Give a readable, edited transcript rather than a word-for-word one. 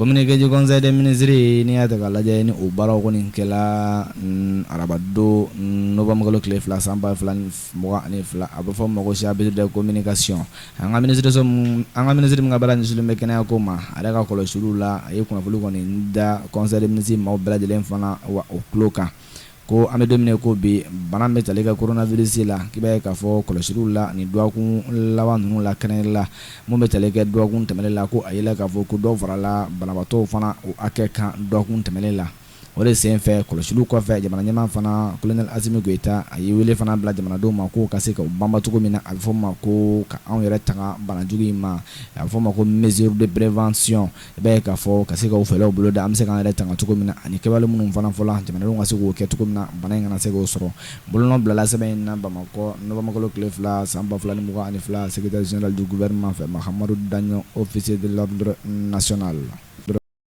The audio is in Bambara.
Communiqué du conseil des ministres n'i y'a ta k'a lajɛ ni o baaraw kɔni kɛla arabadon novembre kalo tile 2 san 2022, a bɛ fɔ ma ko chapitre de communication. An ka minisiriso an ka minisiri min ka baara ɲɛsinnen bɛ kɛnɛya ko ma, ale ka kɔlɔsiliw la, a ye kunnafoni kɔni da conseil des ministres maaw bɛɛ lajɛlen fana wa o tulo kan ko an bɛ don min ko bi, bana bɛ tali kɛ coronavirus la, k'i b'a ye k'a fɔ kɔlɔsiliw la nin dɔgɔkun laban ninnu la, kɛrɛnkɛrɛn la mun bɛ tali kɛ dɔgɔkun tɛmɛnen la, ko a yela k'a fɔ ko dɔ farala banabaatɔw fana o hakɛ kan dɔgɔkun tɛmɛnen la. O de senfɛ, kɔlɔsiliw kɔfɛ, jamana ɲɛmaa fana, colonel Asimi Goyita, a ye wele fana bila jamanadenw ma k'u ka se ka banba cogo min na, a bɛ fɔ ma ko ka anw yɛrɛ tanga banajugu in ma, a bɛ fɔ ma ko mesure de prévention. I b'a ye k'a fɔ ka se ka fɛɛrɛw bolo da an bɛ se k'an yɛrɛ tanga cogo min na, ani kɛwale minnu fana fɔla jamanadenw ka se k'o kɛ cogo min na, bana in kana se k'o sɔrɔ. Bolonɔ bilala sɛbɛn in na Bamakɔ novembre kalo tile 2 san 2022, secrétaire général du gouvernement fɛ, Mahamadu Daɲɔ, officier de l'ordre national.